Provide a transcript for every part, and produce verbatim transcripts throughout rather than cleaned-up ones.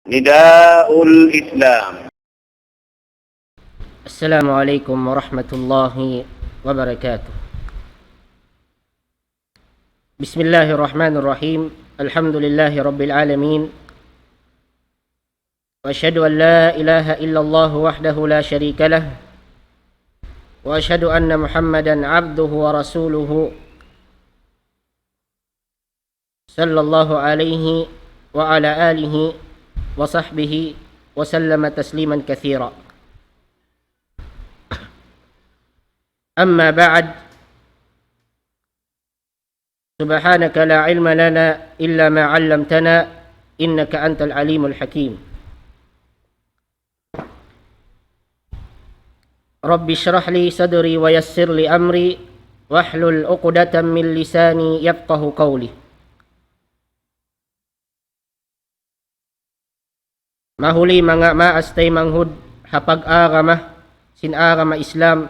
نداء الإسلام. السلام عليكم ورحمة الله وبركاته. بسم الله الرحمن الرحيم. الحمد لله رب العالمين. وأشهد أن لا إله إلا الله وحده لا شريك له. وأشهد أن محمدا عبده ورسوله. صلى الله عليه وعلى آله وصحبه وسلم تسليما كثيرا. أما بعد، سبحانك لا علم لنا إلا ما علمتنا إنك أنت العليم الحكيم. رب اشرح لي صدري ويسر لي أمري واحلل عقدة من لساني يفقه قولي. Mahuli manga maas taymanghud ha pag-agama sin agama Islam.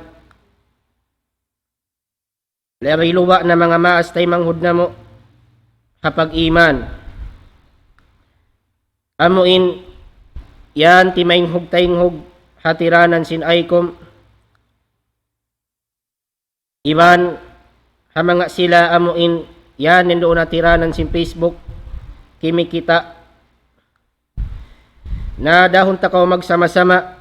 Labi luba' na manga maas taymanghud namu' ha pag-iman. Amu in yan timaynghug-taynghug ha tiranan sin aykum. Iban ha manga sila amu in yan nanduun ha tiranan sin Facebook, kimikita' na dahun ta kaw magsama-sama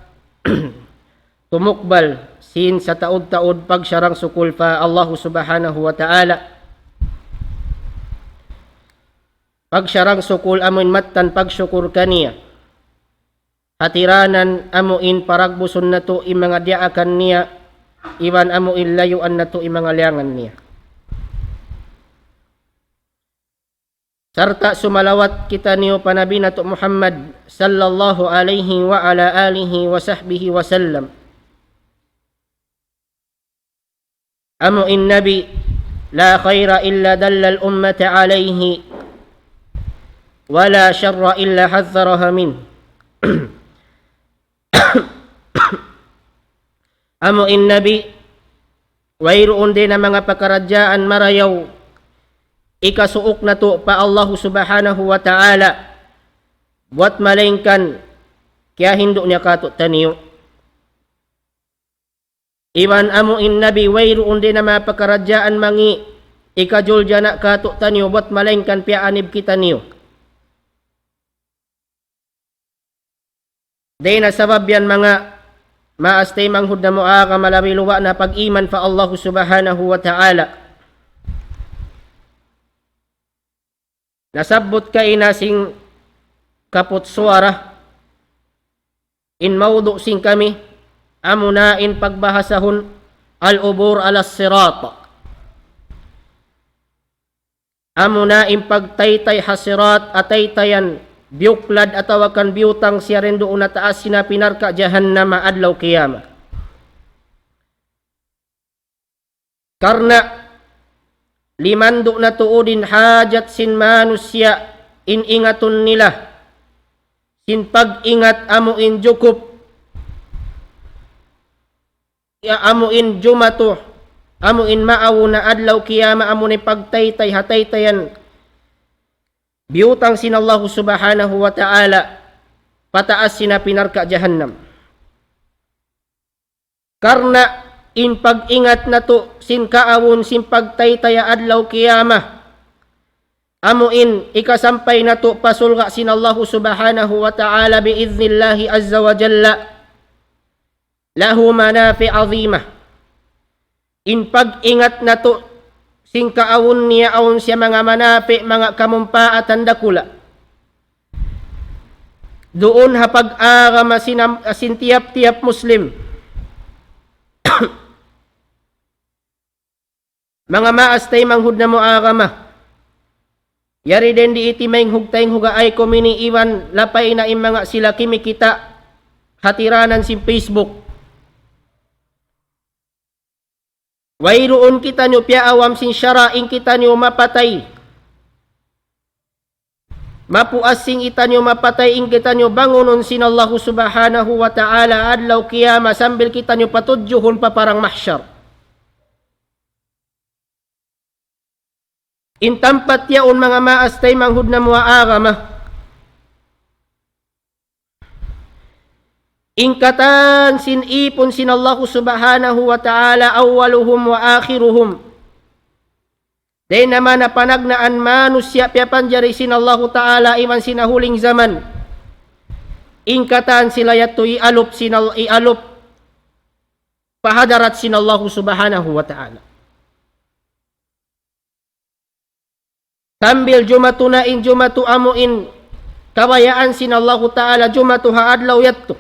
tumukbal sin sataud-taud pagsarang-sukul pa Allahu Subhanahu wa Ta'ala. Pagsarang-sukul amu in mattan pagsukur kaniya. Ha tiranan amu in paragbusun natu' in manga diyaakan niya, iban amu in layuan natu' in manga liyangan niya. Sarta' sumalawat kitaniyu pa Nabi natu' Muhammad sallallahu alayhi wa ala alihi wa sahbihi wa sallam. Amu in Nabi, لا خير إلا دل الأمة عليه ولا شر إلا حذرها منه. Amu in Nabi, wayruun dayn ha manga pakaradjaan marayaw hikasuuk natu' pa Allahu Subhanahu wa Ta'ala, buwat malaingkan kiyahindu' niya kātu'niyu. Iban amu in Nabi wayruun dayn ha manga pakaradjaan mangi' hikajuljana' kātu'niyu buwat malaingkan piyaanib kitaniyu. Dayn ha sabab yan manga maas taymanghud namu' agama labi luba' na pag-iman pa Allahu Subhanahu wa Ta'ala. Nasabbut kaina sin kaput suwara, in mawdu' sin kami, amuna in pagbahasahun العبور على الصراط. Amuna in pagtaytay ha sirat, ha taytayan biyuklad atawa kan biyutang siya dayn duun ha taas sin api narka' jahannam ha adlaw qiyamah. Karna' limandu' na tuud in hajat sin manusiya' in ingatun nila, sin pag-ingat amu in jukup, ya amu in jumatu, amu in maawn ha adlaw qiyamah, amu in pagtaytay ha taytayan biyutang sin Allahu Subhanahu wa Ta'ala pa taas sin api narka' jahannam. Karna' in pag-ingat natu' sin kaawn sin pagtaytay ha adlaw qiyamah, amu in hikasampay natu' pa surga' sin Allahu Subhanahu wa Ta'ala بإذن الله عز وجل, له منافع عظيمة. In pag-ingat natu' sin kaawn niya awn siya manga manafi', manga kamumpaatan dakula'. Duun ha pag-agama sin am-, sin tiyap-tiyap Muslim. Manga maas taymanghud namu' agama. Yari dayn di timaynghug-taynghug ha aykum ini iban lapay na in manga sila kimikita' ha tiranan sin Facebook. Wayruun kitaniyu piyaawam sin sara' in kitaniyu mapatay. Mapuas sin kitaniyu mapatay in kitaniyu bangunun sin Allahu Subhanahu wa Ta'ala adlaw qiyamah sambil kitaniyu patudjuhun pa parang mahsyar. In tampat yaun manga maas taymanghud namu' agama. In katan sin ipun sin Allahu Subhanahu wa Ta'ala, أولهم وآخرهم. Dayn ha manga panagnaan manusiya' piyapanjari sin Allahu Ta'ala iban sin ha huling jaman. In katan sila yadtu iyalup sin Al-, iyalup pa hadarat sin Allahu Subhanahu wa Ta'ala. Sambil jumatu na in jumatu amu in kabayaan sin Allahu Ta'ala jumatu ha adlaw yadtu.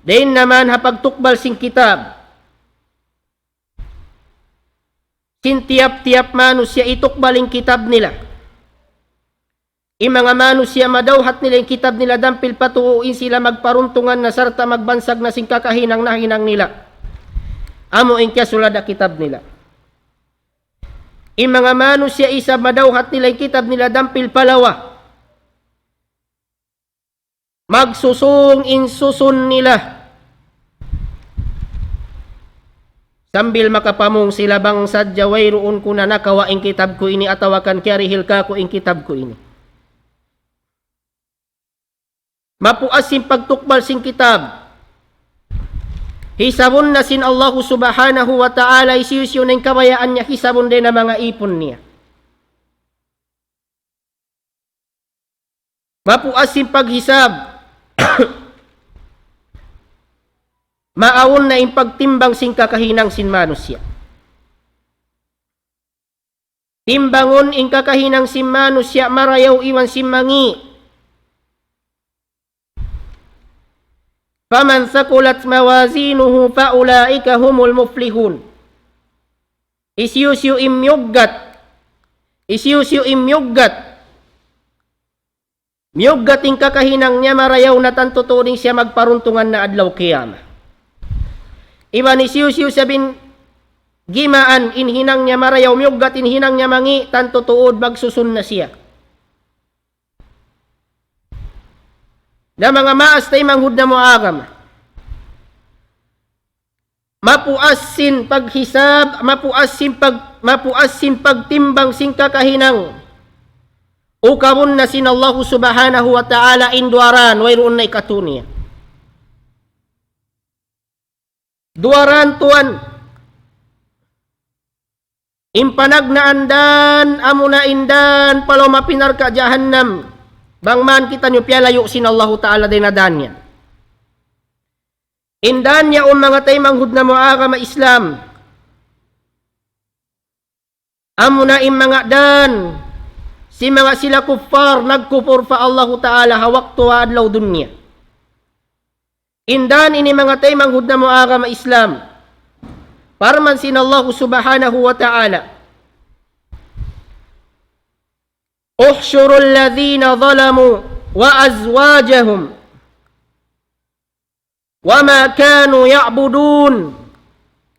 Dayn naman ha pagtukbal sin kitab. Sin tiyap-tiyap manusiya' itukbal in kitab nila. In manga manusiya' madawhat nila in kitab nila dampil pa tuu, in sila magparuntungan na sarta' magbansag na sin kakahinang nahinang nila. Amu in kiyasulad ha kitab nila. In manga manusiya' isab madawhat nila in kitab nila dampil pa lawa. Magsusung in susun nila. Sambil makapamung sila, bang sadja wayruun ku na nakawa' in kitab ku ini atawa kan kiyarihil kāku' in kitab ku ini. Mapuas sin pagtukbal sin kitab. Hisabun na sin Allahu Subhanahu wa Ta'ala hisiyu-siyu na in kabayaan niya hisabun dayn ha manga ipun niya. Mapuas sin paghisab. Maawn na in pagtimbang sin kakahinang sin manusiya'. Timbangun in kakahinang sin manusiya' marayaw iban sin mangi'. فمن ثقلت موازينه فأولئك هم المفلحون. Hisiyu-siyu in miyuggat. Hisiyu-siyu in miyuggat. Miyuggat in kakahinang niya marayaw na, tantu tuud in siya magparuntungan na adlaw qiyamah. Iban hisiyu-siyu isab in gimaan in hinang niya marayaw, miyuggat in hinang niya mangi', tantu tuud magsusun na siya. Na manga maas taymanghud namu' agama. Mapuas sin paghisab, mapuas sin pag-, mapuas sin pagtimbang sin kakahinang. Ukabun na sin Allahu Subhanahu wa Ta'ala in duwa ran, wayruun na ikatu niya. Duwa ran tuwan. In panagnaan dan, amuna in dan pa lawm api narka' jahannam. Bang man kitaniyu piyalayu' sin Allahu Ta'ala dayn ha dan yan. In dan yaun manga taymanghud namu' agama Islam. Amuna in manga dan sin manga sila kuffar, nagkupur pa Allahu Ta'ala ha waktu ha adlaw dunya. In dan ini manga taymanghud namu' agama Islam. Parman sin Allahu Subhanahu wa Ta'ala. احشروا الذين ظلموا وأزواجهم وما كانوا يعبدون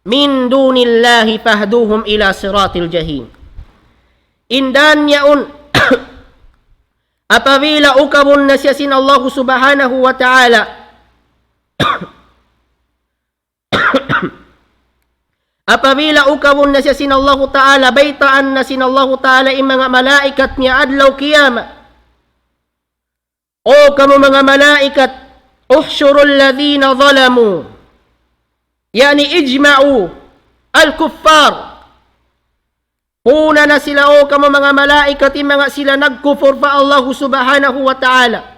من دون الله فاهدوهم إلى صراط الجحيم. In dan yaun, apabila ukabun na siya sin Allahu Subhanahu wa Ta'ala, apabila ukabun na siya sin Allahu Ta'ala, baytaan na sin Allahu Ta'ala in manga malaikat niya adlaw qiyamah. O kamu manga malaikat, احشروا الذين ظلموا. يعني اجمعوا الكفار. Puna na sila, o kamu manga malaikat, in manga sila nagkufur pa Allahu Subhanahu wa Ta'ala.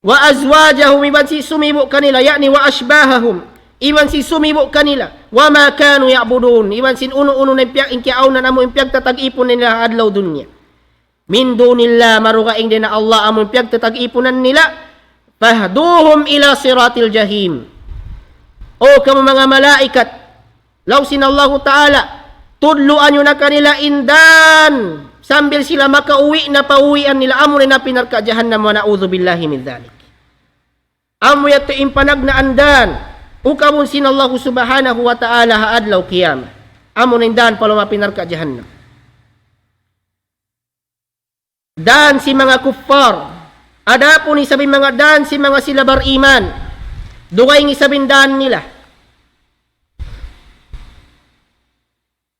وأزواجهم, iban sin sumibu' kanila, يعني وأشباههم, iban sin sumibu' kanila, وما كانوا يعبدون, iban sin unu-unu na in piyag-, in kiyaawnan amu in piyagtatag-ipunan nila ha adlaw dunya. من دون الله, marugaing dayn ha Allah amu in piyagtatag-ipunan nila, فاهدوهم إلى صراط الجحيم. O kamu manga malaikat, laung sin Allahu Ta'ala, tudluan niyu na kanila in dan, sambil sila makauwi' na pa uwian nila, amuna in api narka' jahannam, ونعوذ بالله من ذلك. Amu yadtu in panagnaan dan, ukabun sin Allahu Subhanahu wa Ta'ala ha adlaw qiyamah. Amuna in dan pa lawm api narka' jahannam. Dan sin manga kuffar. Adapun isab in manga dan sin manga sila bariman. Dugaing isab in dan nila.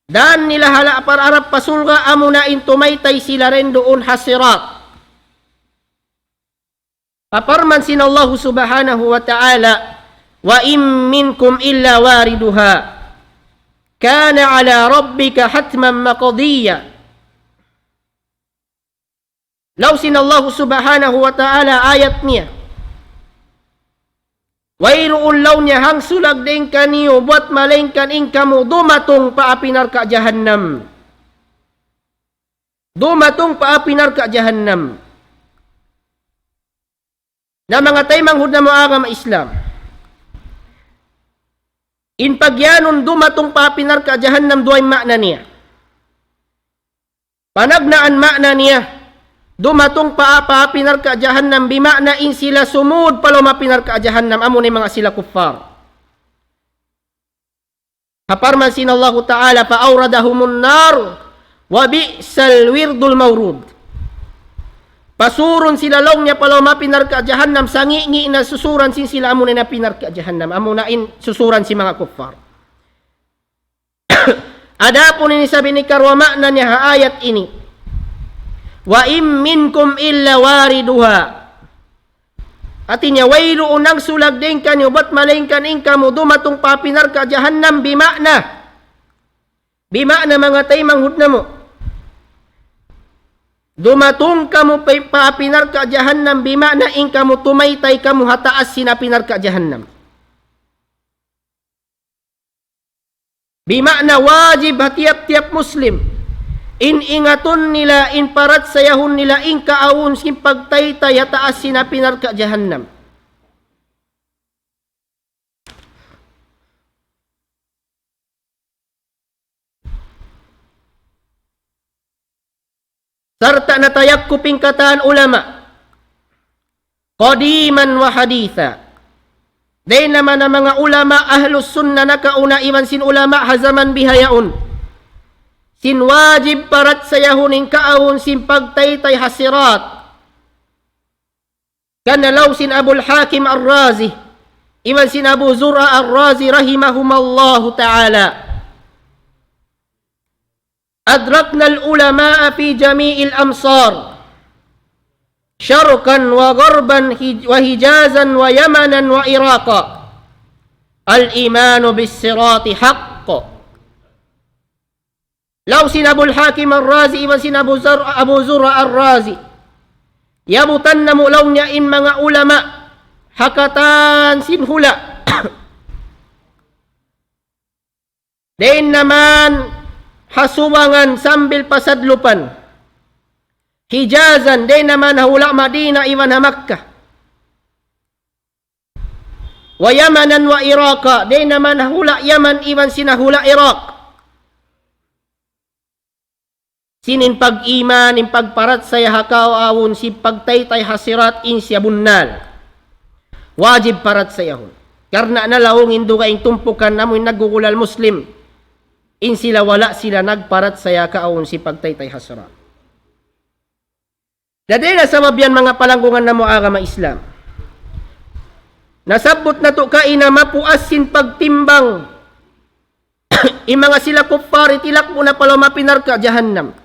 Dan nila ha la-, pa harap pa surga', amuna in tumaytay sila dayn duun ha Sirat. Paparman sin Allahu Subhanahu wa Ta'ala, وإن منكم إلا واردها كان على ربك حتما مقضيا. Laung sin Allahu Subhanahu wa Ta'ala ayat niya, wayruun laung niya hangsulag dayn kaniyu buat malaingkan in kamu dumatung pa api narka' jahannam. Dumatung pa api narka' jahannam. Na manga taymanghud namu' agama Islam, in pagiyanun dumatung pa api narka' jahannam, duwa in maana niya. Panagnaan maana niya, dumatung pa, pa api narka' jahannam, bima'na in sila sumud pa lawm api narka' jahannam, amuna in manga sila kuffar. Ha parman sin Allahu Ta'ala, فأوردهم النار وبئس الورد المورود. Pasurun sila laung niya pa lawm api narka' jahannam, sangi'-ngi' na susuran sin sila, amuna in api narka' jahannam, amuna in susuran sin manga kuffar. Adapun ini isab in hikaruwa maana niya ha ayat ini, وإن منكم إلا واردها. Hati niya, wayruun hangsulag dayn kaniyu buat malaingkan in kamu dumatung pa api narka' jahannam, bima'na. Bima'na manga taymanghud namu'. Dumatung kamu pa, pa api narka' jahannam, bima'na in kamu tumaytay kamu ha taas sin api narka' jahannam. Bima'na wajib ha tiyap-tiyap Muslim in ingatun nila, in parachayahun nila in kaawun sin pagtaytay ha taas sin api narka' jahannam. Sarta' natayakkup in katan ulama, قديما وحديثا. Dayn ha manga, manga ulama ahlus sunnah nakauna iban sin ulama ha jaman bihaun, sin wajib parachayahun in kaawun sin pagtaytay ha sirat. Karna' laung sin Abul Hakim Ar-Razi iban sin Abu Zur'a Ar-Razi rahimahumullahu ta'ala, أدركنا العلماء في جميع الأمصار شرقا وغربا حج-، وحجازا ويمنا وعراقا. الإيمان بالصراط حق. Laung sin Abul Hakim Ar-Razi iban sin Abu Zar-, Abu Zur'a Ar-Razi, yabutan namu' laung niya in manga ulama ha katan sin hula'. Dayn naman ha subangan sambil pa sadlupan. Hijazan, dayn naman ha hula' Madina iban ha Makkah. ويمنا وعراقا, dayn naman ha hula' Yaman iban sin ha hula' Iraq. Sin in pag-iman, in pagparachaya ha kaawun sin pagtaytay ha sirat, in siya bunnal. Wajib parachayahun. Karna' na laung in dugaing tumpukan namu' in naggugulal Muslim, in sila wala' sila nagparachaya kaawun sin pagtaytay ha sirat. Na dayn ha sabab yan, manga palanggungan namu' agama Islam, nasabbut natu' kaina mapuas sin pagtimbang in manga sila kuffar, hitilak mu na pa lawm api narka' jahannam.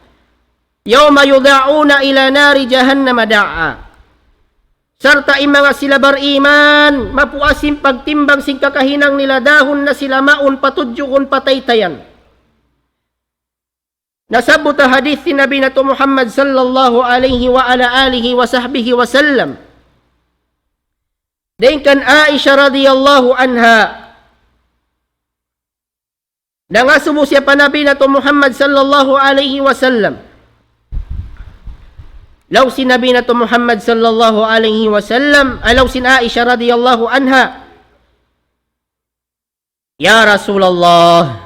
يوم يدعون إلى نار جهنم دعا. Sarta' in manga sila bariman, mapuas sin pagtimbang sin kakahinang nila, dahun na sila mawn patudjuhun pataytayan. Nasabbut ha hadith sin Nabi natu' Muhammad sallallahu alayhi wa ala alihi wa sahbihi wa sallam. Dayn kan Aisha radiyallahu anha, nangasubu siya pa Nabi natu' Muhammad sallallahu alayhi wa sallam. Laung sin Nabi natu' Muhammad sallallahu alayhi wa sallam, ah, laung sin Aisha radiyallahu anha, "Ya Rasulullah,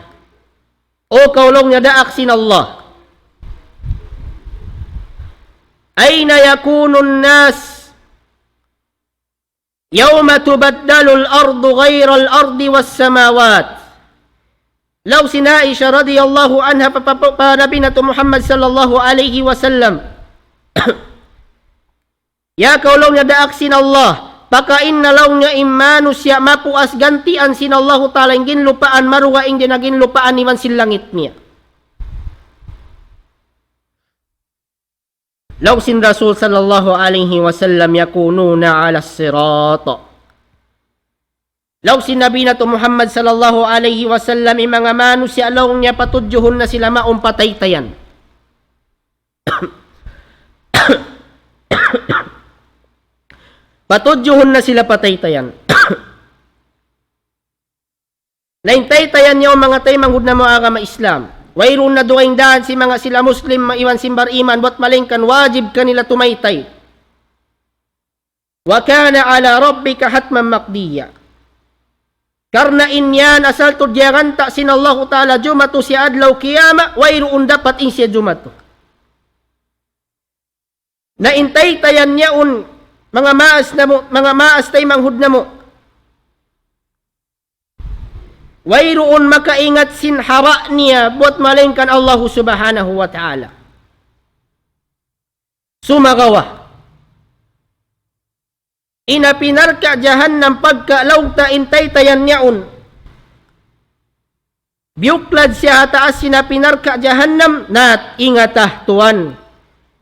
O kaw laung niya daak sin Allah, أين يكون الناس يوم تبدل الأرض غير الأرض والسماوات." Laung sin Aisha radiyallahu anha pa, pa, pa, pa Nabi natu' Muhammad sallallahu alayhi wa sallam, "Ya kaw laung niya daak sin Allah, pakain na laung niya in manusiya' mapuas gantian sin Allahu Ta'ala in ginlupaan, marugaing dayn ha ginlupaan iban sin langit niya." Laung sin Rasul sallallahu alayhi wasallam, يكونون على الصراط. Laung sin Nabi natu' Muhammad sallallahu alayhi wasallam, in manga manusiya' laung niya patudjuhun na sila mawn pa taytayan. Patudjuhun na sila pa taytayan. Na in taytayan niya, o manga taymanghud namu' agama Islam, wayruun na dugaing dān sin manga sila Muslim iban sin bar-iman, buwat malayngkan wajib kanila tumaytay. وكان على ربك حتما مقضيا. Karna' in yan asal tuud diyaganta' sin Allahu Ta'ala jumatu siya adlaw kiyamat, wayruun dapat in siya jumatu. Na in taytayan yaun, manga maas namu', manga maas taymanghud namu', wayruun makaingat sin hara' niya buwat malayngkan Allahu Subhanahu wa Ta'ala. Sumagawa', in api narka' jahannam pagka laung ta in taytayan yaun, biyuklad siya ha taas sin api narka' jahannam, na ingata tuwan.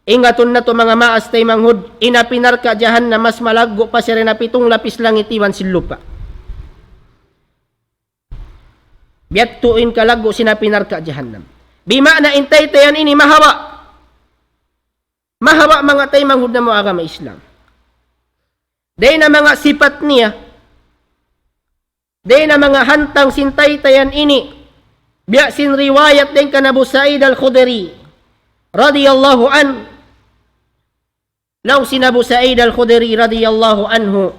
Ingatun natu' manga maas taymanghud, in api narka' jahannam mas malaggu' pa siya dayn ha pitung lapis langit iban sin lupa'. Biya' tuud in kalaggu' sin api narka' jahannam. Bima'na in taytayan ini mahaba'. Mahaba' manga taymanghud namu' agama Islam. Dayn ha manga sipat niya, dayn ha manga hantang sin taytayan ini, biya' sin riwayat dayn kan Abu Sa'id Al-Khudri radiyallahu anhu. Laung sin Abu Sa'id Al-Khudri radiyallahu anhu,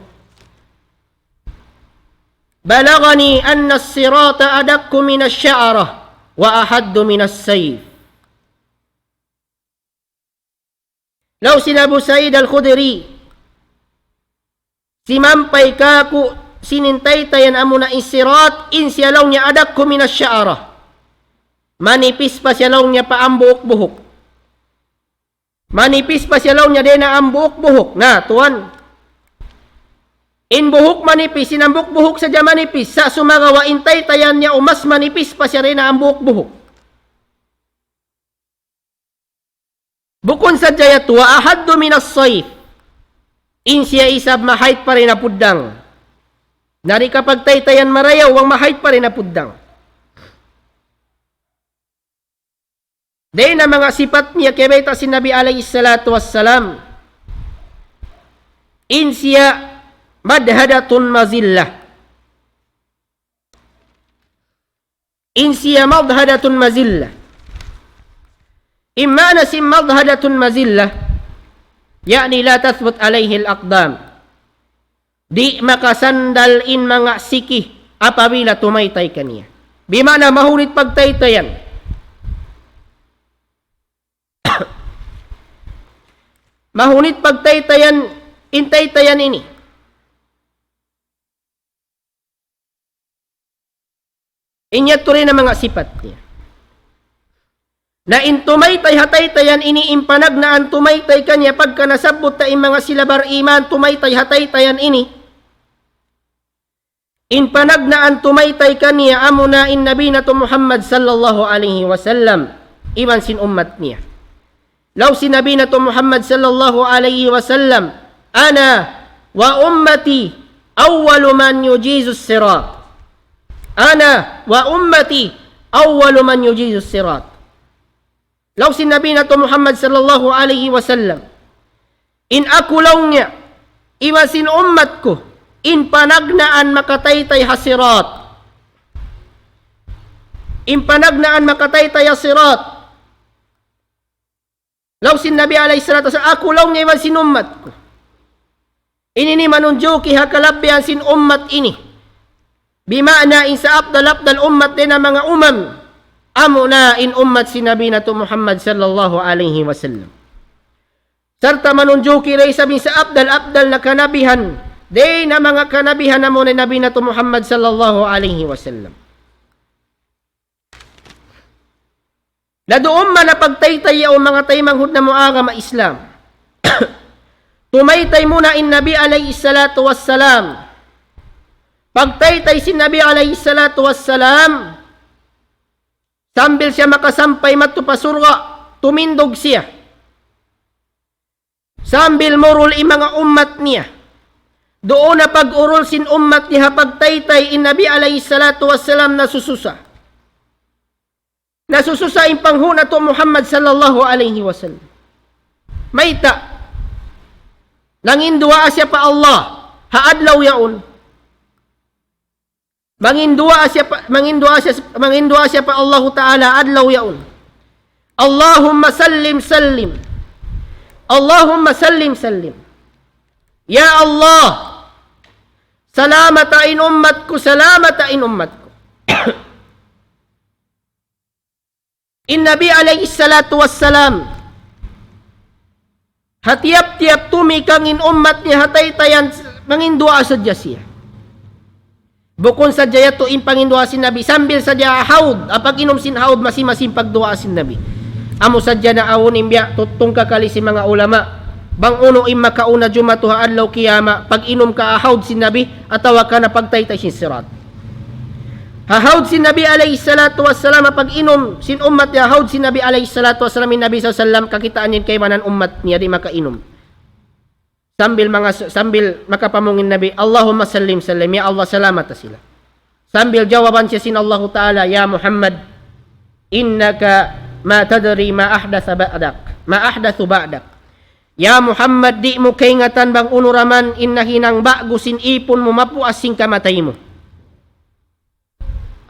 بلغني أن الصراط أدق من الشعرة وأحد من السيف. Laung sin Abu Sa'id Al-Khudri, simampay kāku' sin in taytayan amuna in sirat, in siya laung niya أدق من الشعرة. Manipis pa siya laung niya pa hambuuk buhuk. Manipis pa siya laung niya dayn ha hambuuk buhuk. Na, tuwan. In buhuk manipis, in hambuuk buhuk sadja manipis. Sa' sumagawa' in taytayan niya, o, mas manipis pa siya dayn ha hambuuk buhuk. Bukun sadja yadtu, وأحد من السيف. In siya isab mahayt pa dayn ha puddang. Na di' ka pagtaytayan marayaw, bang mahayt pa dayn ha puddang. Dayn ha manga sipat niya kiyabayta' sin Nabi alayhi salatu wassalam, in siya مدهدة مزلة. In siya مدهدة مزلة. In maana sin مدهدة مزلة, يعني لا تثبت عليه الأقدام. Di' makasandal in manga siki apabila tumaytay kaniya. Bima'na mahunit pagtaytayan. Mahunit pagtaytayan, in taytayan ini. In yadtu dayn ha manga sipat niya. Na in tumaytay ha taytayan ini, in panagnaan tumaytay kaniya pagka nasabbut ta in manga sila bar-iman tumaytay ha taytayan ini. In panagnaan tumaytay kaniya amuna in Nabi natu' Muhammad sallallahu alayhi wasallam iban sin ummat niya. Laung sin Nabi natu' Muhammad sallallahu alayhi wasallam, أنا وأمتي أول من يجاوز الصراط. أنا وأمتي أول من يجاوز الصراط. Laung sin Nabi natu' Muhammad sallallahu alayhi wasallam, in aku laung niya, iban sin ummat ku, in panagnaan makataytay ha sirat. In panagnaan makataytay ha sirat. Laung sin Nabi alayhi salatu wasalam, aku laung niya iban sin ummat ku. Ini ini manunjuki ha kalabihan sin ummat ini. Bima'na in sa afdal-afdal ummat dayn ha manga umam, amuna in ummat sin Nabi natu' Muhammad sallallahu alayhi wasallam. Sarta' manunjuki da isab in sa afdal-afdal na kanabihan dayn ha manga kanabihan amuna in Nabi natu' Muhammad sallallahu alayhi wasallam. Na duun man na pagtaytay yaun, manga taymanghud namu' agama Islam. Tumaytay muna in Nabi alayhi salatu wassalam. Pagtaytay sin Nabi alayhi salatu wassalam, sambil siya makasampay madtu pa surga', tumindug siya. Sambil murul in manga ummat niya. Duun na pag-urul sin ummat niya ha pagtaytay in Nabi alayhi salatu wassalam nasususa. Nasususa in panghu' natu' Muhammad sallallahu alayhi wasallam. Mayta'? Nanginduwaa siya pa Allah ha adlaw yaun. Manginduwaa siya pa, manginduwaa siya, manginduwaa siya pa Allahu Ta'ala adlaw yaun. Allahumma sallim sallim. Allahumma sallim sallim. Ya Allah, salamata in ummat ku, salamata in ummat ku. In Nabi alayhi salatu wassalam, ha tiyap-tiyap tumikang in ummat niya ha taytayan, manginduwaa sadja siya. Bukun sadja yadtu in panginduwaa sin Nabi, sambil sadja ha hawd, ha pag-inum sin hawd, masi-masi in pagduwaa sin Nabi. Amu sadja na awn in biya' tuttung kakali sin manga ulama. Bang unu in makauna jumatu ha adlaw kiyamat, pag-inum ka ha hawd sin Nabi, atawa ka na pagtaytay sin sirat. Ha hawd sin Nabi alayhi salatu wassalam, ha pag-inum sin ummat niya ha hawd sin Nabi alayhi salatu wassalam, in Nabi sallallahu alayhi wasallam, kakitaan niya in kaibanan ummat niya di' makainum. Sambil mangas-, sambil makapamung in Nabi, Allahumma sallim sallim, ya Allah, salamata sila. Sambil jawaban siya sin Allahu Ta'ala, ya Muhammad, innaka ma tadri ma ahdatha ba'dak, ma ahdathu ba'dak. Ya Muhammad, di' mu kaingatan bang unu ra man in nahinang ba'gu sin ipun mu mapuas sin kamatay mu.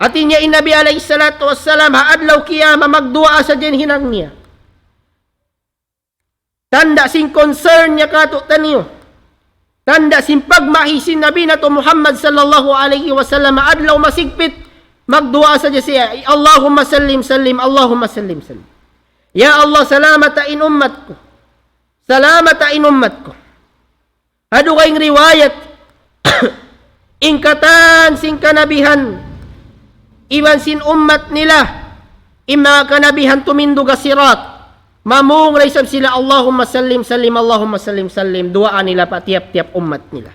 Hati niya in Nabi alayhi salatu wassalam, ha adlaw kiyamat, magduwaa sadja in hinang niya. Tanda' sin concern niya kātu'niyu. Tanda' sin pagmahi sin Nabi natu' Muhammad sallallahu alayhi wasallam, ha adlaw masigpit, magduwaa sadja siya, Allahumma sallim sallim, Allahumma sallim sallim. Ya Allah, salamata in ummat ku. Salamata in ummat ku. Ha dugaing riwayat, in katan sin kanabihan, iban sin ummat nila, in manga kanabihan tumindug ha sirat, mamung da isab sila, Allahumma sallim sallim, Allahumma sallim sallim, duwaa nila pa tiyap-tiyap ummat nila.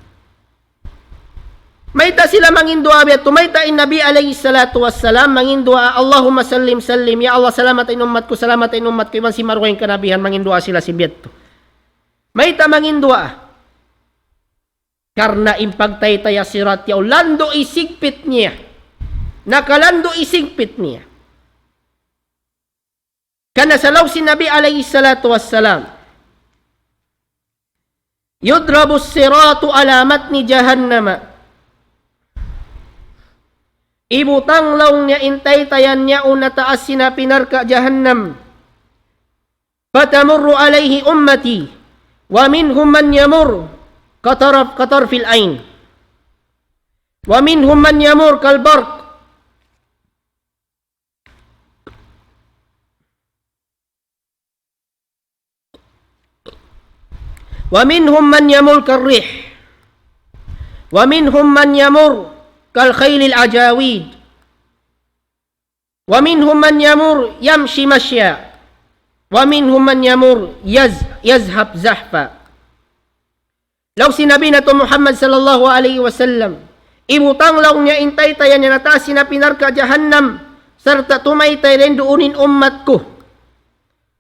Mayta' sila manginduwaa biya' yadtu, mayta' in Nabi alayhi salatu wassalam manginduwaa, Allahumma sallim sallim, ya Allah, salamata in ummat ku, salamata in ummat ku, iban sin marugaing kanabihan, manginduwaa sila sin biya' yadtu. Mayta' manginduwaa? Karna' in pagtaytay ha sirat yaun, landu' in sigpit niya. Nakalandu' in sigpit niya. Karna' sa laung sin Nabi alayhi salatu wassalam, يضرب الصراط على متن جهنم. Ibutang laung niya in taytayan yaun ha taas sin api narka' jahannam. فتمر عليه أمتي ومنهم من يمر كطرف، كطرف العين ومنهم من يمر كالبرق ومنهم من يمر كالريح ومنهم من يمر كالخيل العجاويد ومنهم من يمر يمشي مشيا ومنهم من يمر يز-، يزحف زحفا. Laung sin Nabi natu' Muhammad sallallahu alayhi wasallam, ibutang laung niya in taytayan niya ha taas sin api narka' jahannam, sarta' tumaytay dayn duun in ummat ku.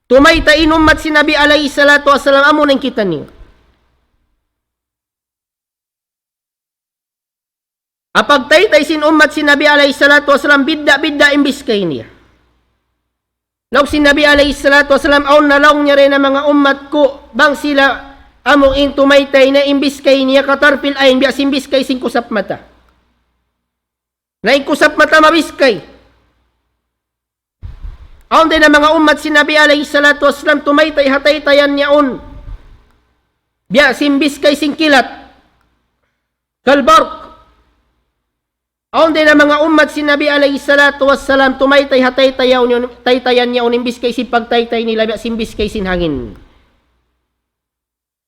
Tumaytay in ummat sin Nabi alayhi salatu wassalam, amu na in kitaniyu. Ha pagtaytay sin ummat sin Nabi alayhi salatu wassalam, bidda'-bidda' in biskay niya. Laung sin Nabi alayhi salatu wassalam, awn na laung niya dayn ha manga ummat ku, bang sila amu in tumaytay na in biskay niya كطرف العين, biya' sin biskay sin kusap mata. Na in kusap mata mabiskay. Awn dayn ha manga ummat sin Nabi alayhi salatu wassalam, tumaytay ha taytayan yaun. Biya' sin biskay sin kilat. كالبرق. Awn dayn ha manga ummat sin Nabi alayhi salatu wassalam, tumaytay ha taytayan yaun, taytayan yaun, in biskay sin pagtaytay nila, biya' sin biskay sin hangin.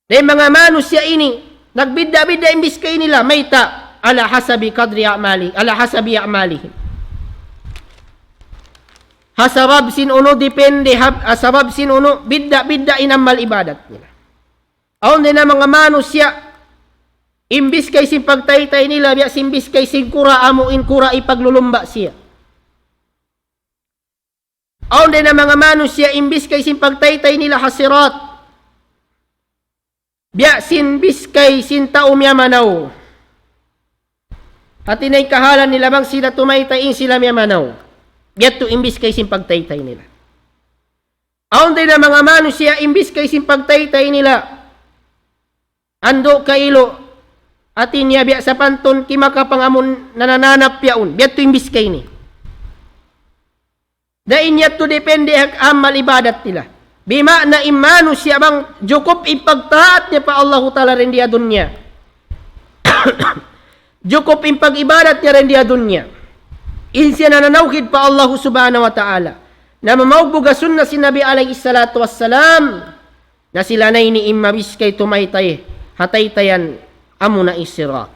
Dayn manga manusiya' ini, nagbidda'-bidda' in biskay nila, mayta', على حسب قدر أعمال، على حسب أعمالهم. Ha sabab sin unu, depende, ha, ha sabab sin unu, bidda'-bidda' in amal ibadat nila. Awn dayn ha manga manusiya', in biskay sin pagtaytay nila, biya' sin biskay sin kura, amu in kura ipaglulumba' siya. Awn dayn ha manga manusiya', in biskay sin pagtaytay nila ha sirat. Biya' sin biskay sin tau miyamanaw. Hati niya in kahalan nila bang sila tumaytay in sila miyamanaw. Biya' yadtu in biskay sin pagtaytay nila. Awn dayn ha manga manusiya' in biskay sin pagtaytay nila. Andu' kailu, hati niya biya' sapantun kimakapang amun nanananap yaun. Biya' yadtu in biskay ini. Dayn yadtu depende ha amal ibadat nila. Bima'na in manusiya' bang jukup in pagtaat niya pa Allahu Ta'ala dayn di ha dunya. Jukup in pag-ibadat niya dayn di ha dunya. In siya nananawhid pa Allahu Subhanahu wa Ta'ala. Na mamaugbug ha sunna sin Nabi alayhi salatu wassalam. Na sila na ini in mabiskay tumaytay ha taytayan amuna in sirat.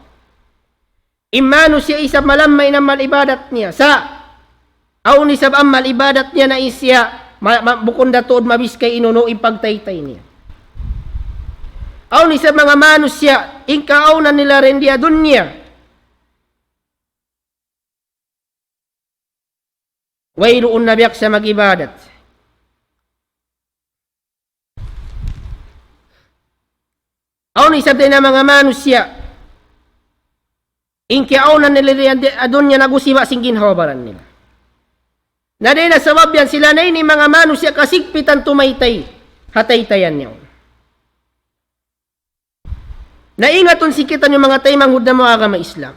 In manusiya' isab malamma in amal ibadat niya. Sa' awn isab amal ibadat niya na in siya ma-, ma-, bukun da tuud mabiskay in unu in pagtaytay niya. Awn isab manga manusiya' in kaawnan nila dayn di ha dunya. Wayruun na biya' sa mag-ibadat. Awn isab dayn ha manga manusiya'. In kiyaawnan nila dayn di ha dunya nagusima sin ginhawa-baran nila. Na dayn ha sabab yan sila na ini manga manusiya' kasigpitan tumaytay ha taytayan niya. Na ingatun sin kitaniyu manga taymanghud namu' agama Islam.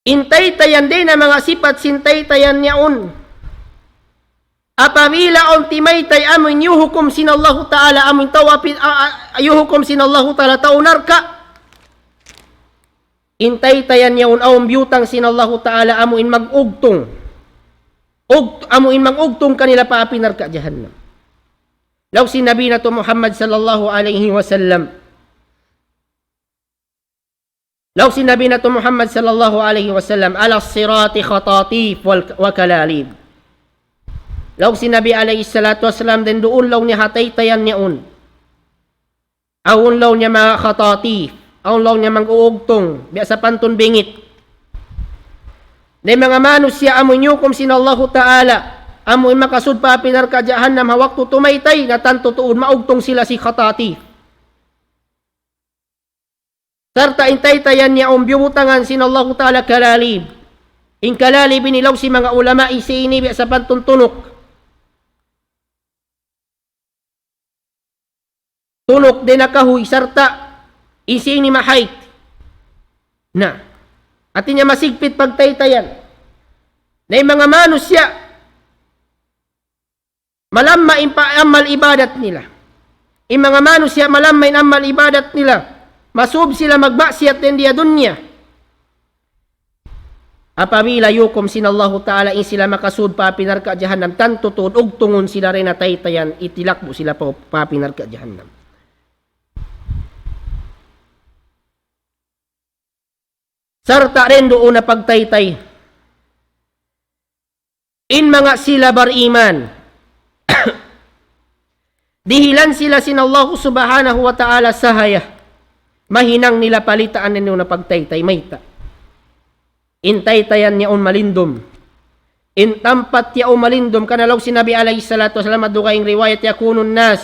In taytayan dayn ha manga sipat sin taytayan yaun. Apabila awn timaytay amu in yuhukum sin Allahu Ta'ala amu in tau api, a, a, yuhukum sin Allahu Ta'ala tau narka'. In taytayan yaun awn biyutang sin Allahu Ta'ala amu in mag-ugtung. Ug-, amu in mag-ugtung kanila pa api narka' jahannam. Laung sin Nabi natu' Muhammad sallallahu alayhi wasallam. Laung sin Nabi natu' Muhammad sallallahu alayhi wasallam, على الصراط خطاطيف وكلاليب. Laung sin Nabi alayhi salatu wasallam, dayn duun laung niya ha taytayan yaun. Awn laung niya manga khatatif, awn laung niya mag-uugtung, biya' sapantun bingit. Na in manga manusiya' amu in yuhukum sin Allahu Ta'ala, amu in makasud pa api narka' jahannam ha waktu tumaytay, na tantu tuud maugtung sila sin khatatif. Sarta' in taytayan niya awn biyubutangan sin Allahu Ta'ala kalalib. In kalalib ini laung sin manga ulama, in siya ini biya' sapantun tunuk. Tunuk dayn ha kahuy sarta' in siya ini mahayt. Na, hati niya masigpit pagtaytayan. Na in manga manusiya', malamma in pa-, amal ibadat nila. In manga manusiya' malamma in amal ibadat nila. Masub sila magmaksiyat dayn di ha dunya. Apabila yukum sin Allahu Ta'ala in sila makasud pa api narka' jahannam, tantu tuud ugtungun sila dayn ha taytayan, itilakbu' sila pa, pa api narka' jahannam. Sarta' dayn duun na pagtaytay. In manga sila bariman, dihilan sila sin Allahu Subhanahu wa Ta'ala sahaya. Mahinang nila palitaan nila na pagtaytay mayta'. In taytayan yaun malindum. In tampat yaun malindum. Karna' laung sin Nabi alayhi salatu wasalam, ha dugaing riwayat, يكون الناس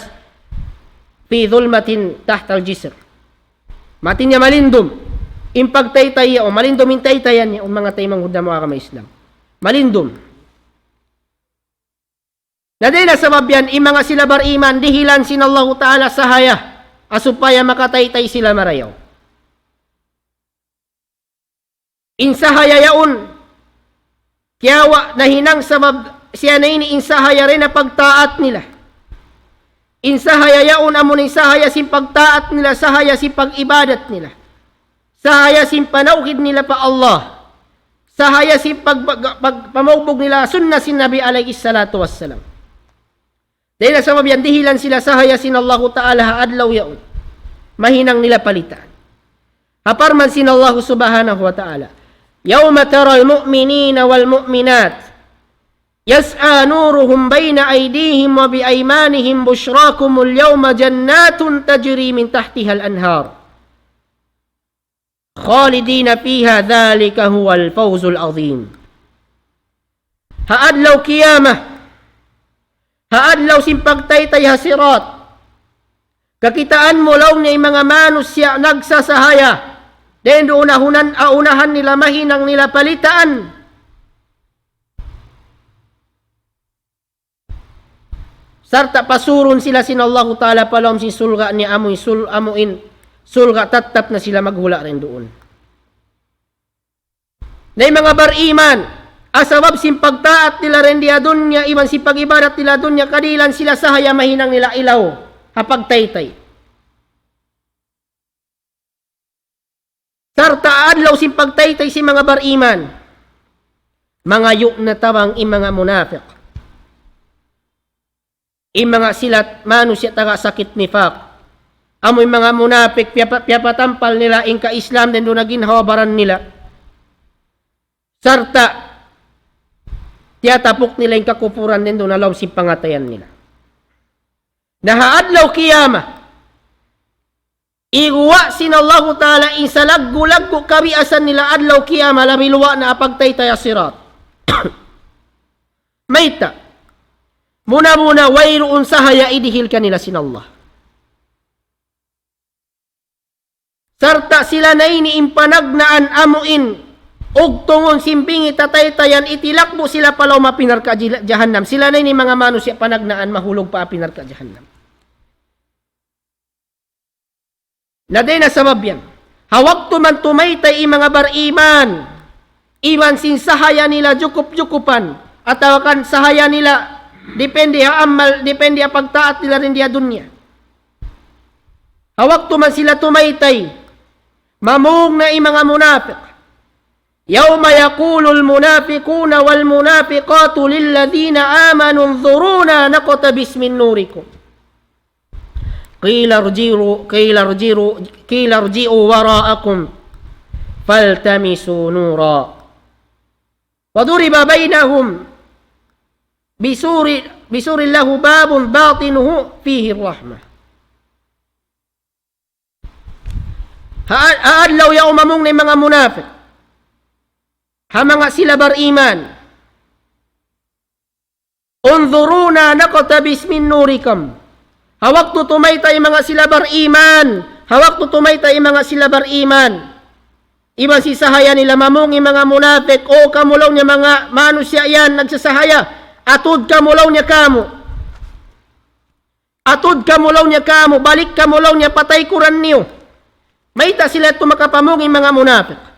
في ظلمة تحت الجسر. Hati niya malindum. In pagtaytay yaun, malindum in taytayan yaun, manga taymanghud namu' agama Islam. Malindum. Na dayn ha sabab yan, in manga sila bariman, dihilan sin Allahu Ta'ala sahaya, ha supaya makataytay sila marayaw. In sahaya yaun, kiyawa' nahinang sabab siya na ini in sahaya dayn ha pagtaat nila. In sahaya yaun amun in sahaya sin pagtaat nila, sahaya sin pag-ibadat nila. Sahaya sin panawhid nila pa Allah. Sahaya sin pag-, pag-, pag-, pamaugbug nila sunna sin Nabi alayhi salatu wassalam. Dayn ha sabab yan dihilan sila sahaya sin Allahu Ta'ala ha adlaw yaun. Mahinang nila palitaan. Ha parman sin Allahu Subhanahu wa Ta'ala, يوم ترى المؤمنين والمؤمنات يسعى نورهم بين أيديهم وبأيمانهم بشراكم اليوم جنات تجري من تحتها الأنهار خالدين فيها ذلك هو الفوز العظيم. Ha adlaw qiyamah, ha adlaw sin pagtaytay ha sirat, Kakitaan mu laung niya in manga manusiya' nagsasahaya. Dayn duun ha unahan, ha unahan nila mahinang nila palitaan. Sarta' pasurun sila sin Allahu Ta'ala pa lawm sin surga' niya amuin sul-, amuin surga' tattap na sila maghula' dayn duun. Na in manga bariman, ha sabab sin pagtaat nila dayn di ha dunya, iban sin pag-ibadat nila ha dunya, kadihilan sila sahaya mahinang nila ilaw ha pagtaytay. Sarta' adlaw sin pagtaytay sin manga bariman, mangayu' na tabang in manga munapik. In manga sila manusiya' taga sakit nifak. Amu in manga munapik, piyapa-, piyapatampal nila in ka-Islam dayn duun ha ginhawa-baran nila. Sarta' tiyatapuk nila in kakupuran dayn duun ha lawm sin pangatayan nila. Na ha adlaw kiyama, iguwa' sin Allahu Ta'ala in salaggu'-laggu' kabiyasan nila adlaw kiyama, labi luwa' na ha pagtaytay ha sirat. Mayta'? Muna-muna, wayruun sahaya idihil kanila sin Allah. Sarta' sila na ini in panagnaan amuin ugtungun sin bingit ha taytayan, itilakbu' sila pa lawm api narka' jil-, jahannam. Sila na ini manga manusiya' panagnaan mahulug pa api narka' jahannam. Na dayn ha sabab yan, ha waktu man tumaytay in manga bariman, iban sin sahaya nila jukup-jukupan, atawa kan sahaya nila dipindi ha amal, dipindi ha pagtaat nila dayn di ha dunya. Ha waktu man sila tumaytay, mamung na in manga munapik. يوم يقول المنافقون والمنافقات للذين آمنوا انظرونا نقتبس من نوركم. قيل ارجعوا، قيل ارجعوا، قيل ارجعوا وراءكم فالتمسوا نورا. وضرب بينهم بسور، بسور له باب باطنه فيه الرحمة. Ha, ha adlaw yaun mamung na in manga munapik. Ha manga sila bariman. انظرونا نقتبس من نوركم. Ha waktu tumaytay in manga sila bariman. Ha waktu tumaytay in manga sila bariman. Iban sin sahaya nila mamung in manga munapik. O kamu laung niya manga manusiya' yan nagsasahaya. Atud kamu laung niya kamu. Atud kamu laung niya kamu, balik kamu laung niya pa taykuran niyu. Mayta' sila yadtu makapamung in manga munapik.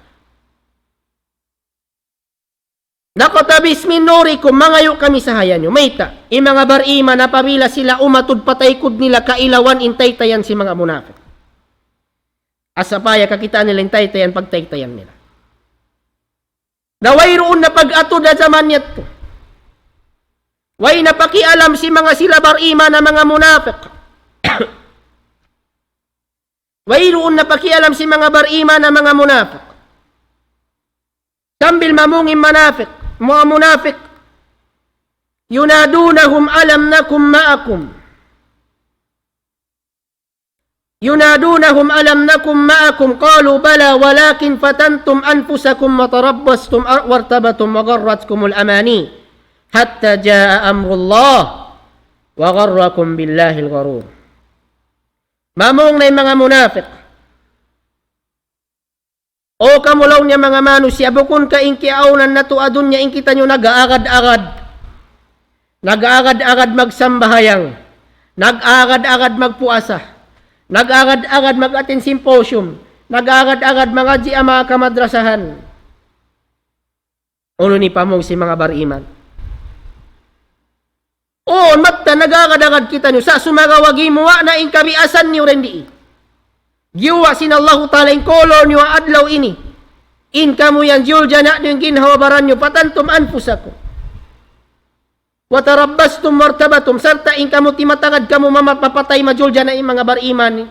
نقتبس من نوركم, mangayu' kami sahaya niyu. Mayta', in manga bariman apabila sila umatud pa taykud nila kailawan in taytayan sin manga munapik. Asapaya kakitaan nila in taytayan pagtaytayan nila. Na wayruun na pag-atud ha jaman yadtu. Way na pakialam sin manga sila bariman ha manga munapik. Wayruun na pakialam sin manga bariman ha manga munapik. Sambil mamung in munapik, manga munapik. ينادونهم ألم نكن معكم. ينادونهم ألم نكن معكم قالوا بلى ولكن فتنتم أنفسكم وتربصتم وارتبتم وغرتكم الأماني حتى جاء أمر الله وغركم بالله الغرور. Mamung na in manga munapik. O kamu laung niya manga manusiya', bukun ka in kiyaawnan natu' ha dunya in kitaniyu nag-aagad-agad. Nag-aagad-agad magsambahayang. Nag-aagad-agad magpuasa. Nag-aagad-agad mag-attend symposium. Nag-aagad-agad mangadji' ha manga kamadrasahan. Unu in pamung sin manga bariman? Uu, mattan nag-aagad-agad kitaniyu, sa' sumagawa' gimuwa' na in kabiyasan niyu dayn di. Giyuwa' sin Allahu Ta'ala in kolor niyu ha adlaw ini. In kamu yan, juljana' niyu in ginhawa-baran niyu, فتنتم أنفسكم وتربصتم وارتبتم, sarta' in kamu timatagad kamu mama-, mapatay, majuljana' in manga bariman.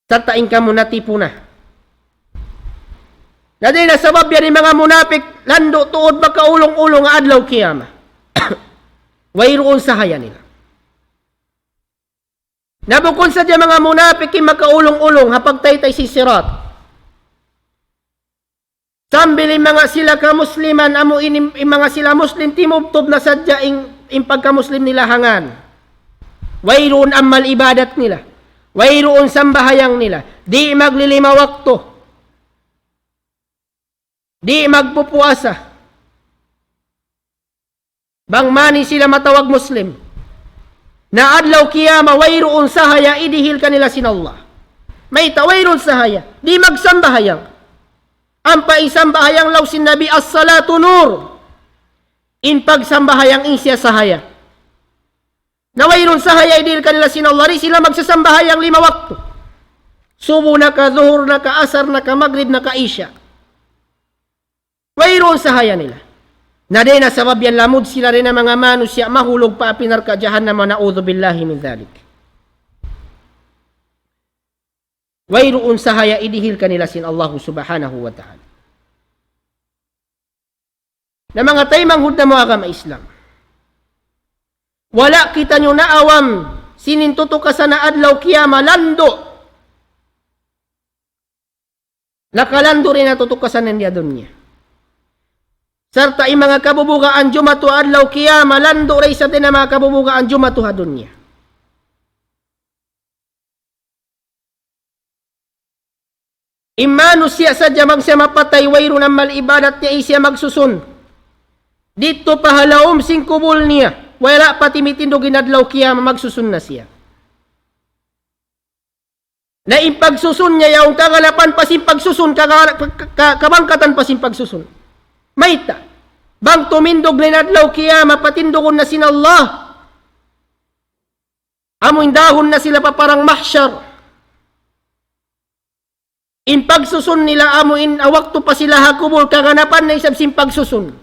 Sarta' in kamu natipu na. Na dayn ha sabab yan in manga munapik, landu' tuud makaulung-ulung ha adlaw kiyama. Wayruun sahaya nila. Na bukun sadja manga munapik in makaulung-ulung ha pagtaytay sin sirat. Sambil in manga sila kamusliman, amu in, in manga sila Muslim, timubtub na sadja in, in pagkamuslim nila ha ngan. Wayruun amal ibadat nila. Wayruun sambahayang nila. Di' maglilima waktu. Di' magpupuasa. Bang mani sila matawag Muslim. Na adlaw kiyama wayruun sahaya idihil kanila sin Allah. Mayta' wayruun sahaya. Di' magsambahayang. Ampa in sambahayang laung sin Nabi, "As-salatu nur." In pagsambahayang in siya sahaya. Na wayruun sahaya idihil kanila sin Allah, di' sila magsasambahayang lima waktu. Subu na ka, duhur na ka, asar na ka, magrib na ka, isya. Wayruun sahaya nila. Na dayn ha sabab yan lamud sila dayn ha manga manusiya' mahulug pa api narka' jahannam, na'udhu billahi min dhalik. Wayruun sahaya idihil kanila sin Allahu subhanahu wa ta'ala. Na manga taymanghud namu' agama Islam. Wala' kitaniyu naawam sin in tutukasan na adlaw kiyama landu'. Nakalandu' dayn ha tutukasan na di ha dunya. Sarta' in manga kabubugaan jumatu adlaw kiyama landu' da isab dayn ha manga kabubugaan jumatu ha dunya. In manusiya' sadja bang siya mapatay, wayruun amal ibadat niya, in siya magsusun. Didtu pa ha lawm sin kubul niya, wala' pa timitindug in adlaw kiyama, magsusun na siya. Na in pagsusun niya yaun kaganapan pa sin pagsusun, kaga-, ka-, ka-, kabangkatan pa sin pagsusun. Mayta'? Bang tumindug na in adlaw kiyama, patindugun na sin Allah. Amu in dahun na sila pa parang mahsyar. In pagsusun nila amu in waktu pa sila ha kubul, kaganapan na isab sin pagsusun.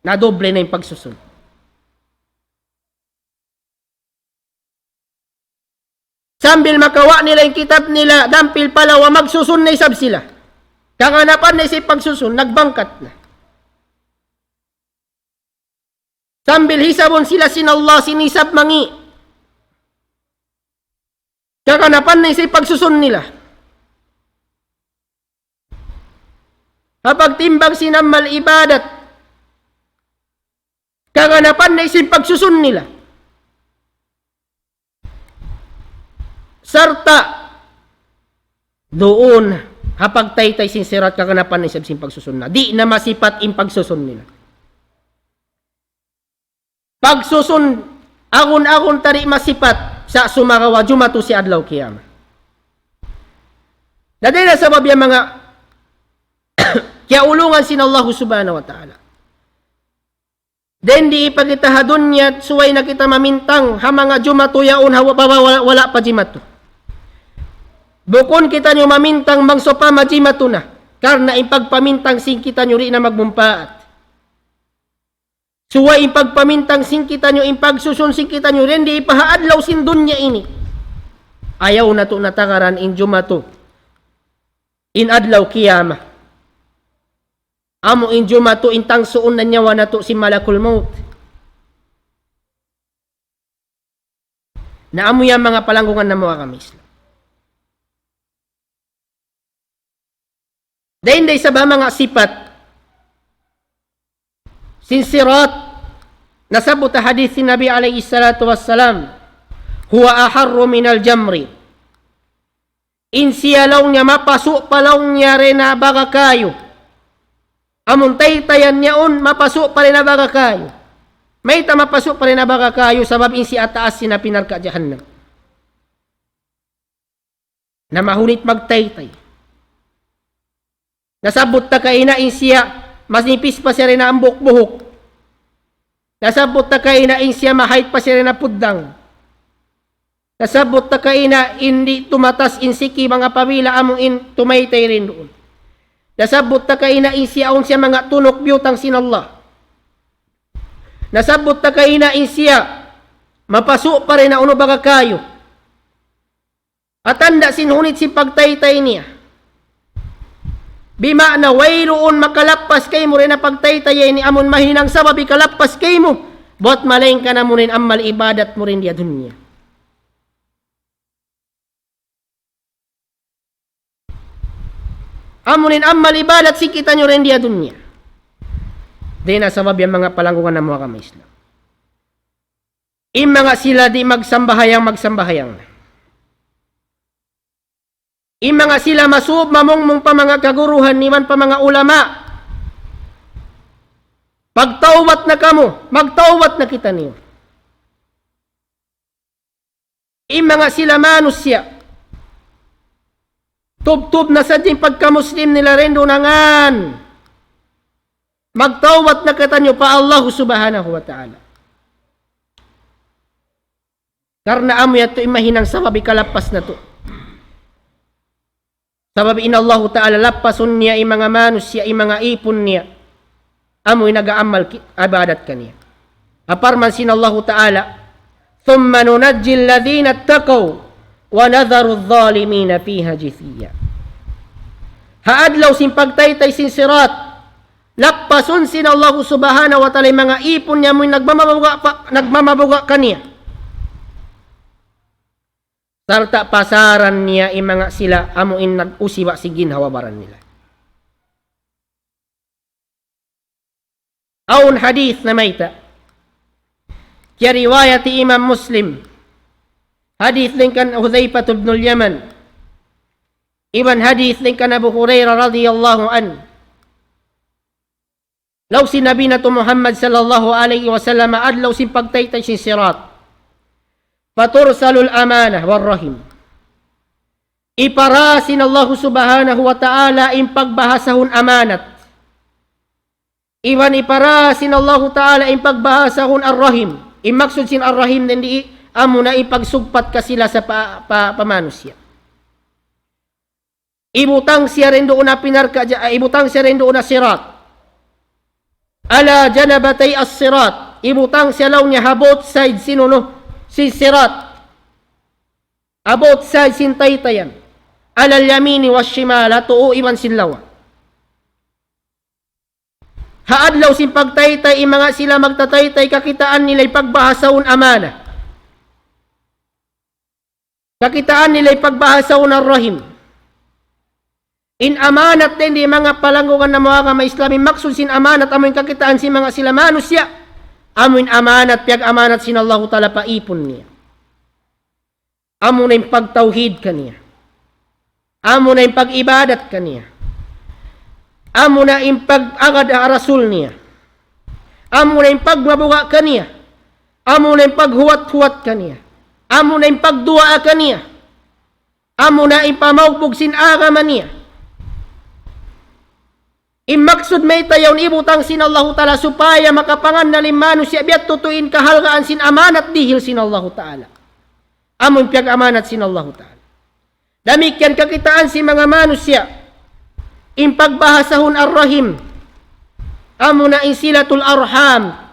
Na doble na in pagsusun. Sambil makawa' nila in kitab nila, dampil pa lawa, magsusun na isab sila. Kaganapan na isab pagsusun, nagbangkat na. Sambil hisabun sila sin Allah, sin hisab mangi'. Kaganapan na isab pagsusun nila. Ha pagtimbang sin amal ibadat, kaganapan na isab pagsusun nila. Sarta' duun ha pagtaytay sin sirat, kaganapan na isab sin pagsusun na. Di' na masipat in pagsusun nila. Pagsusun, agun-agun ta di' masipat, sa' sumagawa' jumatu sin adlaw kiyama. Na dayn ha sabab yan manga kiyaulungan sin Allahu subhanahu wa ta'ala. Dayn di pa kita ha dunya, subay na kita mamintang, ha manga jumatu yaun, ha wa-, wa-, wa-, wala' pa jimatu. Bukun kitaniyu mamintang bang sawpama jimatu na. Karna' in pagpamintang sin kitaniyu di' na magmumpaat. Subay in pagpamintang sin kitaniyu, in pagsusun sin kitaniyu, dayn di pa ha adlaw sin dunya ini. Ayaw natu' na tagaran in jumatu. In adlaw kiyama. Amu in jumatu in tangsuun na nyawa natu' sin malakul maut. Na amu yan manga palanggungan namu' agama Islam. Dayn da isab ha manga sipat sin sirat, nasabbut ha hadith sin Nabi alayhi salatu wassalam, "Huwa aharru minal jamri." In siya laung niya mapasu' pa laung niya dayn ha baga kayu. Amun taytayan niya yaun mapasu' pa dayn ha baga kayu. Mayta' mapasu' pa dayn ha baga kayu? Sabab in siya ha taas sin api narka' jahannam. Na mahunit magtaytay. Nasabbut ta kaina in siya, manipis pa siya dayn ha hambuuk buhuk. Nasabbut ta kaina in siya, mahait pa siya dayn ha puddang. Nasabbut ta kaina in di' tumatas in siki bang apabila amu in tumaytay dayn duun. Nasabbut ta kaina in siya awn siya manga tunuk biyutang sin Allah. Nasabbut ta kaina in siya mapasu' pa dayn ha unu baga kayu. Tanda' sin hunit sin pagtaytay niya. Bima'na wayruun makalappas kaymu dayn ha pagtaytay ini, amun mahinang sabab hikalappas kaymu, buwat malaingkan amu in amal ibadat mu dayn di ha dunya. Amu in amal ibadat sin kitaniyu dayn di ha dunya. Dayn ha sabab yan manga palanggungan namu' agama Islam. In manga sila di' magsambahayang, magsambahayang na. In manga sila masub mamungmung pa manga kaguruhan iban pa manga ulama. Pagtawbat na kamu, magtawbat na kitaniyu. In manga sila manusiya'. Tubtub na sadja in pagka-Muslim nila dayn duun na ngan. Magtawbat na kitaniyu pa Allah Subhanahu wa Ta'ala. Karna' amu yadtu in mahinang sabab hikalappas natu'. Sabab in Allahu Ta'ala lappasun niya in manga manusiya', in manga īpun niya. Amu in nag-aamal ki-, ibadat kaniya. Parman sin Allahu Ta'ala, ثم ننجي الذين اتقوا ونذر الظالمين فيها جثيا. Ha adlaw sin pagtaytay sin sirat, lappasun sin Allahu Subhanahu wa Ta'ala in manga īpun niya amu in nagmamabuga' pa, nagmamabuga' kaniya. Sarta' pasaran niya in manga sila amu in nag-usiba' sin ginhawa-baran nila. Awn hadith namayta'. Kiyariwayat hi Imam Muslim. Hadith dayn kan Hudhayfah ibn al-Yaman. Iban hadith dayn kan Abu Hurairah radiyallahu anhu. Laung sin Nabi natu' Muhammad sallallahu alayhi wasallam, adlaw sin pagtaytay sin sirat. فترسل الأمانة والرحم. Hipara sin Allahu Subhanahu wa Ta'ala in pagbahasahun amanat. Iban hipara sin Allahu Ta'ala in pagbahasahun ar-rahim. In maksud sin ar-rahim dayn di, amu na in pagsugpat kasila sa pa, pa, pa manusiya'. Hibutang siya dayn duun ha pinarka-, ja-, hibutang siya dayn duun ha sirat. على جنبتي الصراط. Hibutang siya laung niya ha both side sin unu, sin sirat. Ha both side sin taytayan. على اليمين والشمال, ha tuu iban sin lawa. Ha adlaw sin pagtaytay, in manga sila magtataytay, kakitaan nila in pagbahasahun amana. Kakitaan nila in pagbahasahun ar-rahim. In amanat dayn di manga palanggungan namu' agama Islam, in maksud sin amanat amu in kakitaan sin manga sila manusiya'. Amu in amanat, piyag-amanat sin Allahu Ta'ala pa īpun niya. Amu na in pagtawhid kaniya. Amu na in pag-ibadat kaniya. Amu na in pag-agad ha Rasul niya. Amu na in pagmabuga' kaniya. Amu na in paghuwat-huwat kaniya. Amu na in pagduwaa kaniya. Amu na in pamaugbug sin agama niya. In maksud mayta' yaun hibutang sin Allahu Ta'ala supaya makapangannal in manusiya' biya' tuud in kahalgaan sin amanat dihil sin Allahu Ta'ala. Amu in piyag-amanat sin Allahu Ta'ala. Damikkiyan kakitaan sin manga manusiya'. In pagbahasahun ar-rahim. Amu na in silatul arham.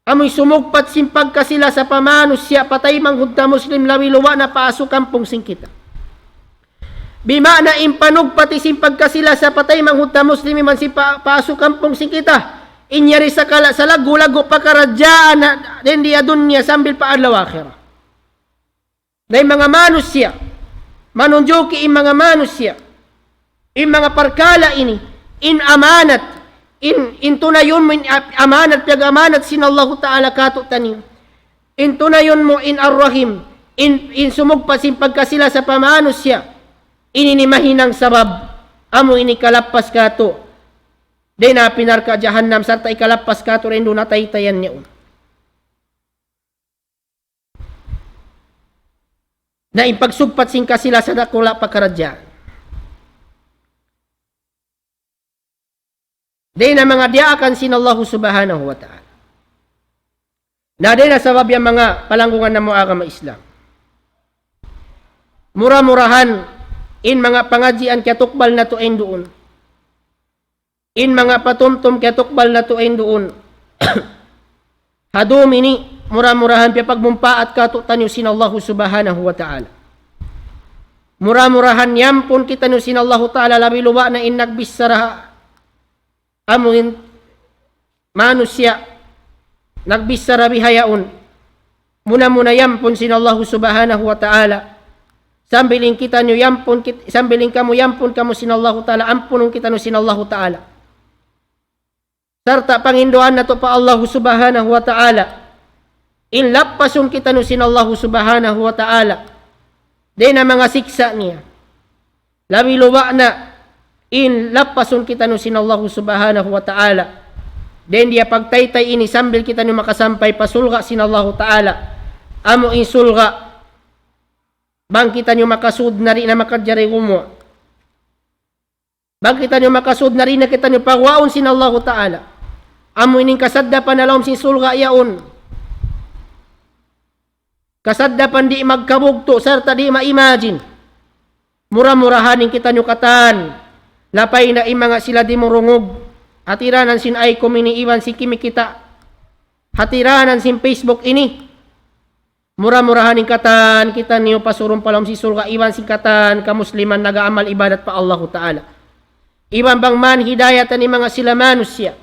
Amu in sumugpat sin pagkasi-lasa pa manusiya' pa taymanghud ta Muslim labi luba' na pa asukampung sin kita. Bima'na in panugpati sin pagkasi-lasa pa taymanghud ta Muslim iban sin pa, pa asukampung sin kita. In yari sakala' salaggu'-laggu' pakaradjaan na dayn di ha dunya sambil pa adlaw akhirat. Na in manga manusiya', manunjuki in manga manusiya', in manga parkala' ini, in amanat, in, in tunayun mu in a-, amanat, piyag-amanat sin Allahu Ta'ala kātu'niyu. In tunayun mu in ar-rahim, in, in sumugpat sin pagkasi-lasa pa manusiya'. Ini in mahinang sabab, amu in hikalappas kātu'. Dayn ha api narka' jahannam, sarta' hikalappas kātu' dayn duun ha taytayan niya yaun. Na in pagsugpat sin kasi-lasa dakula' pakaradjaan. Dayn ha manga diyaakan sin Allahu Subhanahu wa Ta'ala. Na dayn ha sabab yan manga palanggungan namu' agama Islam. Mura-murahan in manga pangadjian kiyatukbal natu' dayn duun. In manga patumtum kiyatukbal natu' dayn duun. Ha dum ini, mura-murahan piyapagmumpaat kātu'niyu sin Allahu Subhanahu wa Ta'ala. Mura-murahan yampun kitaniyu sin Allahu Ta'ala labi luba' na in nagbichara amu in manusiya' nagbichara bihaun. Muna-muna yampun sin Allahu Subhanahu wa Ta'ala. Sambil in kitaniyu yampun kit-, sambil in kamu yampun kamu sin Allahu Ta'ala, ampunun kitaniyu sin Allahu Ta'ala. Sarta' panginduan natu' pa Allahu Subhanahu wa Ta'ala. In lappasun kitaniyu sin Allahu Subhanahu wa Ta'ala dayn ha manga siksa' niya. Labi luba' na in lappasun kitaniyu sin Allahu Subhanahu wa Ta'ala. Dayn ha pagtaytay ini sambil kitaniyu makasampay pa surga' sin Allahu Ta'ala. Amu in surga', bang kitaniyu makasud na di' na makajari gumuwa'. Bang kitaniyu makasud na di' na kitaniyu paguwaun sin Allahu Ta'ala. Amu ini in kasaddapan ha lawm sin surga' yaun. Kasaddapan di' magkabugtu' sarta' di' ma-imagine. Mura-murahan in kitaniyu katan, lapay na in manga sila dimurungug. Hatiranan sin ICOM ini iban sin kimi kita. Hatiranan sin Facebook ini. Mura-murahan in katan kitaniyu pasurun pa lawm sin surga' iban sin katan kamusliman nag-aamal ibadat pa Allahu Ta'ala. Iban bang man hidayatan in manga sila manusiya'.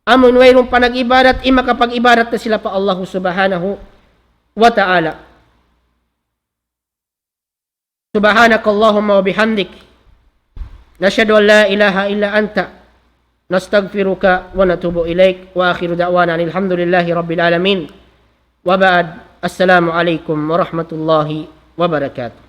Amun wayruun pa nag-ibadat, in makapag-ibadat na sila pa Allahu Subhanahu wa Ta'ala. سبحانك اللهم وبحمدك، نشهد أن لا إله إلا أنت، نستغفرك ونتوب إليك. وآخر دعوانا أن الحمد لله رب العالمين. وبعد، السلام عليكم ورحمة الله وبركاته.